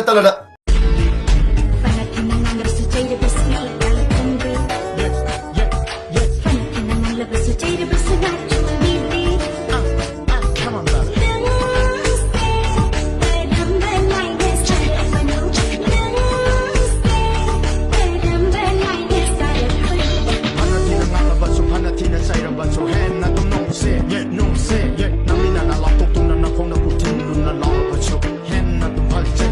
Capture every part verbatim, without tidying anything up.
ꯇꯠꯇꯂꯗ꯫ ꯐꯅ ꯊꯤꯅ ꯉꯥꯡꯂꯕꯁꯨ, ꯐꯅ ꯊꯤꯅ ꯆꯩꯔꯕꯁꯨ, ꯍꯦꯟꯅ ꯑꯗꯨꯝ ꯅꯨꯡꯁꯤ, ꯌꯦ, ꯅꯨꯡꯁꯤ, ꯌꯦ꯫ ꯅꯪꯃꯤꯅ ꯂꯥꯞꯊꯣꯛꯇꯨꯅ, ꯅꯈꯣꯡꯅ ꯄꯨꯊꯤꯜꯂꯨꯅ ꯂꯥꯎꯔꯕꯁꯨ, ꯍꯦꯟꯅ ꯑꯗꯨꯝ ꯍꯜꯆꯩ꯫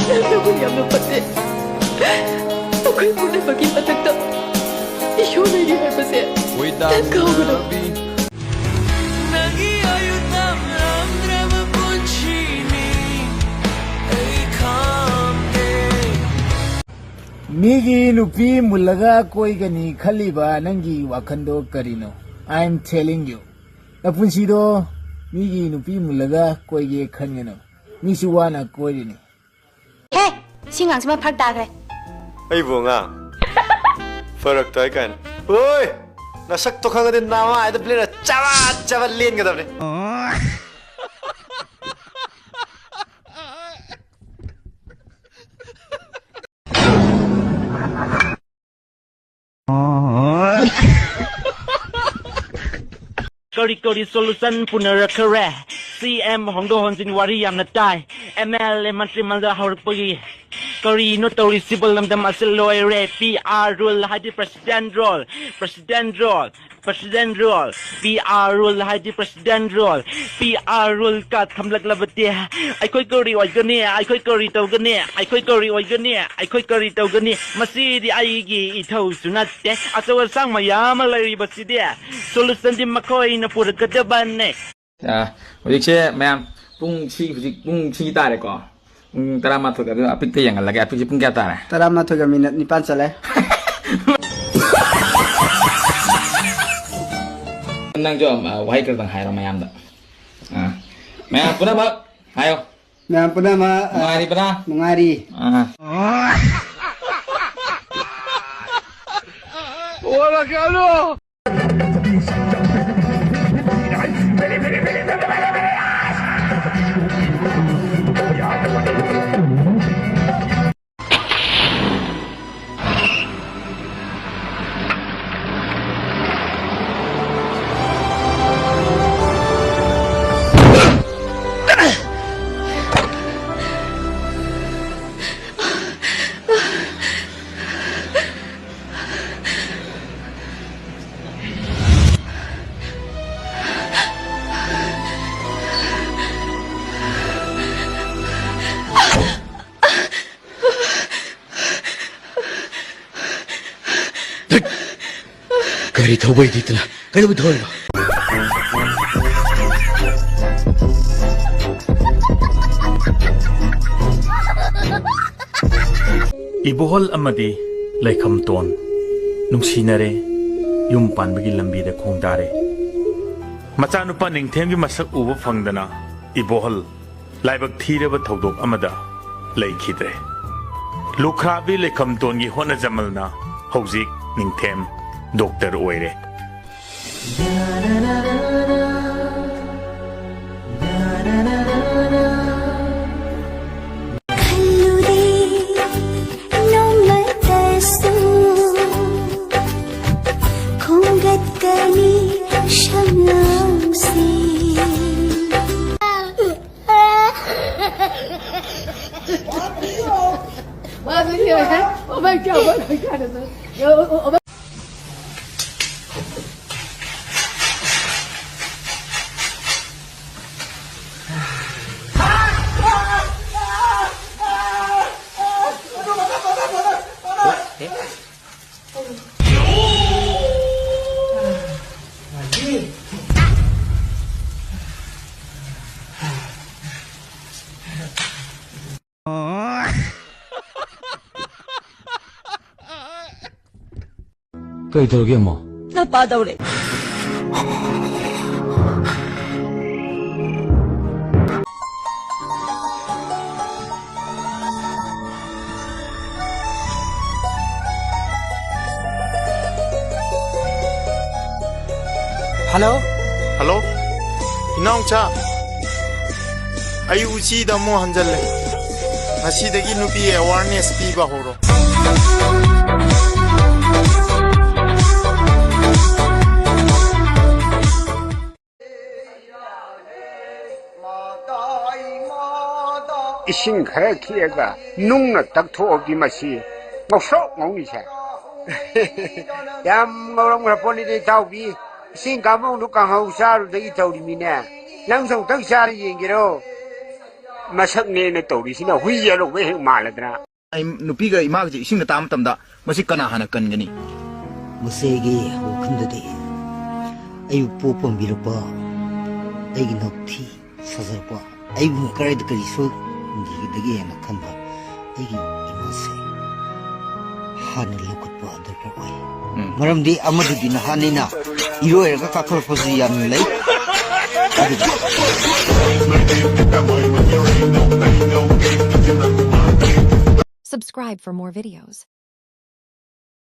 ꯅꯪꯅꯕꯨ ꯌꯥꯝꯅ ꯐꯠꯇꯦ꯫ ꯑꯩꯈꯣꯏ ꯄꯨꯝꯅꯃꯛꯀꯤ ꯃꯊꯛꯇ ꯏꯁꯣꯔ ꯂꯩꯔꯤ ꯍꯥꯏꯕꯁꯦ ꯅꯪ ꯀꯥꯎꯒꯅꯨ꯫ ꯅꯪꯒꯤ ꯑꯌꯨꯛ ꯇꯝꯂꯝꯗ꯭ꯔꯕ ꯄꯨꯟꯁꯤꯅꯤ ꯑꯩ ꯈꯪꯗꯦ꯫ ꯃꯤꯒꯤ ꯅꯨꯄꯤ ꯃꯨꯜꯂꯒ ꯀꯣꯏꯒꯅꯤ ꯈꯜꯂꯤꯕ ꯅꯪꯒꯤ ꯋꯥꯈꯜꯗꯣ ꯀꯔꯤꯅꯣ? I am telling you, ꯅꯄꯨꯟꯁꯤꯗꯣ ꯃꯤꯒꯤ ꯅꯨꯄꯤ ꯃꯨꯜꯂꯒ ꯀꯣꯏꯒꯦ ꯈꯟꯒꯅꯨ꯫ ꯃꯤꯁꯨ ꯋꯥꯅ ꯀꯣꯏꯔꯤꯅꯤ꯫ ꯍꯦ! ꯁꯤ ꯉꯥꯡꯁꯤꯃ ꯐꯔꯛ ꯇꯥꯈ꯭ꯔꯦ꯫ ꯑꯩꯕꯨ ꯑꯉꯥꯡ? ꯐꯔꯛ ꯇꯥꯏ ꯀꯥꯏꯅ꯫ ꯍꯣꯏ! ꯅꯁꯛꯇꯣ ꯈꯪꯉꯗꯤ ꯅꯃꯥꯏꯗ ꯕ꯭ꯂꯦꯗ ꯆꯕꯠ ꯆꯕꯠ ꯂꯦꯟꯒꯗꯕꯅꯤ꯫ ꯀꯔꯤ ꯀꯔꯤ solution ꯄꯨꯅꯔꯛꯈ꯭ꯔꯦ? ꯁꯤ ꯑꯦꯝ ꯍꯣꯡꯗꯣꯛ ꯍꯣꯟꯖꯤꯟ ꯋꯥꯔꯤ ꯌꯥꯝꯅ ꯇꯥꯏ꯫ ꯑꯦꯝ ꯑꯦꯜ ꯑꯦ ꯃꯟꯇ꯭ꯔꯤ ꯃꯟꯗꯜ ꯍꯧꯔꯛꯄꯒꯤ ꯀꯔꯤꯅꯣ ꯇꯧꯔꯤꯁꯤꯕꯨ? ꯂꯝꯗꯝ ꯑꯁꯤ ꯂꯣꯏꯔꯦ꯫ ꯄꯤ ꯑꯥꯔ rule ꯍꯥꯏꯗꯤ president rule, president rule, president rule, P R rule ꯍꯥꯏꯗꯤ president rule꯫ P R rule ꯀ ꯊꯝꯂꯛꯂꯕꯗꯤ ꯑꯩꯈꯣꯏ ꯀꯔꯤ ꯑꯣꯏꯒꯅꯤ? ꯑꯩꯈꯣꯏ ꯀꯔꯤ ꯇꯧꯒꯅꯤ? ꯑꯩꯈꯣꯏ ꯀꯔꯤ ꯑꯣꯏꯒꯅꯤ? ꯑꯩꯈꯣꯏ ꯀꯔꯤ ꯇꯧꯒꯅꯤ? ꯃꯁꯤꯗꯤ ꯑꯩꯒꯤ ꯏꯊꯧꯁꯨ ꯅꯠꯇꯦ꯫ ꯑꯆꯧ ꯑꯁꯥꯡ ꯃꯌꯥꯝ ꯑꯃ ꯂꯩꯔꯤꯕꯁꯤꯗꯤ solution ꯗꯤ ꯃꯈꯣꯏꯅ ꯄꯨꯔꯛꯀꯗꯕꯅꯦ꯫ ꯑ, ꯍꯧꯖꯤꯛꯁꯦ ꯃꯌꯥꯝ, ꯄꯨꯡꯁꯤ ꯍꯧꯖꯤꯛ ꯄꯨꯡꯁꯤ ꯇꯥꯔꯦꯀꯣ꯫ ꯄꯨꯡ ꯇꯔꯥꯃꯥꯊꯣꯏꯒ ꯑꯗꯨ ꯑꯄꯤꯛꯇ ꯌꯦꯡꯍꯜꯂꯒꯦ꯫ ꯑꯄꯤꯛꯁꯤ ꯄꯨꯡ ꯀꯌꯥ ꯇꯥꯔꯦ? ꯇꯔꯥꯃꯥꯊꯣꯏꯒ ꯃꯤꯅꯠ ꯅꯤꯄꯥꯟ ꯆꯠꯂꯦ꯫ ꯅꯪꯁꯨ, ꯑ, ꯋꯥꯍꯩ ꯈꯔꯗꯪ ꯍꯥꯏꯔꯣ ꯃꯌꯥꯝꯗ꯫ ꯑ, ꯃꯌꯥꯝ ꯄꯨꯝꯅꯃꯛ ꯍꯥꯏꯌꯣ꯫ ꯃꯌꯥꯝ ꯄꯨꯝꯅꯃꯛ, ꯑ, ꯅꯨꯡꯉꯥꯏꯔꯤꯕ꯭ꯔꯥ? ꯅꯨꯡꯉꯥꯏꯔꯤ꯫ ꯑ꯫ ꯒꯥꯔꯤ ꯊꯧꯕ ꯍꯩꯇꯦꯗꯅ ꯀꯩꯗꯧꯕꯩ ꯊꯧꯔꯤꯅꯣ? ꯏꯕꯣꯍꯜ ꯑꯃꯗꯤ ꯂꯩꯈꯝꯇꯣꯟ ꯅꯨꯡꯁꯤꯅꯔꯦ, ꯌꯨꯝ ꯄꯥꯟꯕꯒꯤ ꯂꯝꯕꯤꯗ ꯈꯣꯡꯗꯥꯔꯦ꯫ ꯃꯆꯥꯅꯨꯄꯥ ꯅꯤꯡꯊꯦꯝꯒꯤ ꯃꯁꯛ ꯎꯕ ꯐꯪꯗꯅ ꯏꯕꯣꯍꯜ ꯂꯥꯏꯕꯛ ꯊꯤꯔꯕ ꯊꯧꯗꯣꯛ ꯑꯃꯗ ꯂꯩꯈꯤꯗ꯭ꯔꯦ꯫ ꯂꯨꯈ꯭ꯔꯥꯕꯤ ꯂꯩꯈꯝꯇꯣꯟꯒꯤ ꯍꯣꯠꯅꯖꯃꯜꯅ ꯍꯧꯖꯤꯛ ꯅꯤꯡꯊꯦꯝ ꯗꯣꯛꯇꯔ ꯑꯣꯏꯔꯦ꯫ ꯈꯜꯂꯨꯗꯦ ꯅꯣꯡꯃꯇꯁꯨ ꯈꯣꯝꯒꯠꯀꯅꯤ ꯁꯝꯂꯥꯡꯁꯦ꯫ Oh my God, oh my God. ꯀꯩ ꯇꯧꯔꯒꯦ ꯑꯃꯨꯛ? ꯅꯄꯥ ꯇꯧꯔꯦ꯫ ꯍꯜꯂꯣ꯫ ꯍꯜꯂꯣ꯫ ꯏꯅꯥꯎꯆꯥ, ꯑꯩ ꯎꯆꯤꯗ ꯑꯃꯨꯛ ꯍꯟꯖꯜꯂꯦ꯫ ꯉꯁꯤꯗꯒꯤ ꯅꯨꯄꯤ awareness ꯄꯤꯕ ꯍꯧꯔꯣ꯫ ꯏꯁꯤꯡ ꯈꯔ ꯈꯤꯛꯑꯒ ꯅꯨꯡꯅ ꯇꯛꯊꯣꯛꯑꯕꯗꯤ ꯃꯁꯤ ꯉꯧꯁ꯭ꯔꯣꯛ ꯉꯧꯅꯤꯁꯦ꯫ ꯌꯥꯝ ꯉꯧꯔꯝꯈ꯭ꯔ ꯄꯣꯠꯅꯤꯗ ꯏꯇꯥꯎꯕꯤ꯫ ꯏꯁꯤꯡ ꯀꯥꯡꯕꯨꯗꯨ ꯀꯥꯡꯍꯧ ꯆꯥꯔꯨꯗꯒꯤ ꯇꯧꯔꯤꯃꯤꯅꯦ꯫ ꯅꯪꯁꯨ ꯑꯃꯨꯛꯇꯪ ꯆꯥꯔ ꯌꯦꯡꯒꯦꯔꯣ? ꯃꯁꯛꯅꯦꯅ ꯇꯧꯔꯤꯁꯤꯅ ꯍꯨꯏ ꯌꯥꯂꯧꯕ ꯍꯦꯛ ꯃꯥꯜꯂꯗꯅ꯫ ꯑꯩ ꯅꯨꯄꯤꯒ ꯏꯃꯥꯒꯁꯦ ꯏꯁꯤꯡꯗ ꯇꯥꯕ ꯃꯇꯝꯗ ꯃꯁꯤ ꯀꯅꯥ ꯍꯥꯟꯅ ꯀꯟꯒꯅꯤ? ꯃꯁꯤ ꯑꯩꯒꯤ ꯋꯥꯈꯜꯗꯗꯤ ꯑꯩꯕꯨ ꯄꯣꯛ ꯄꯝꯕꯤꯔꯛꯄ, ꯑꯩꯒꯤ ꯅꯥꯎꯊꯤ ꯁꯥꯖꯔꯛꯄ, ꯑꯩꯕꯨ ꯀꯗꯥꯏꯗ ꯀꯔꯤ ꯁꯣꯏꯈꯤꯒꯗꯒꯦꯅ ꯈꯟꯕ ꯑꯩꯒꯤ ꯏꯃꯥꯁꯦ꯫ ꯍꯥꯟꯅ ꯂꯧꯈꯠꯄ ꯗꯔꯀꯥꯔ ꯑꯣꯏ꯫ ꯃꯔꯝꯗꯤ ꯑꯃꯗꯨꯗꯤ ꯅꯍꯥꯟꯅꯤꯅ ꯏꯔꯣꯏꯔꯒ ꯀꯥꯈꯠꯂꯛꯄꯁꯨ ꯌꯥꯝꯅ ꯂꯩ꯫ ꯑꯗꯨꯒ Subscribe for more videos.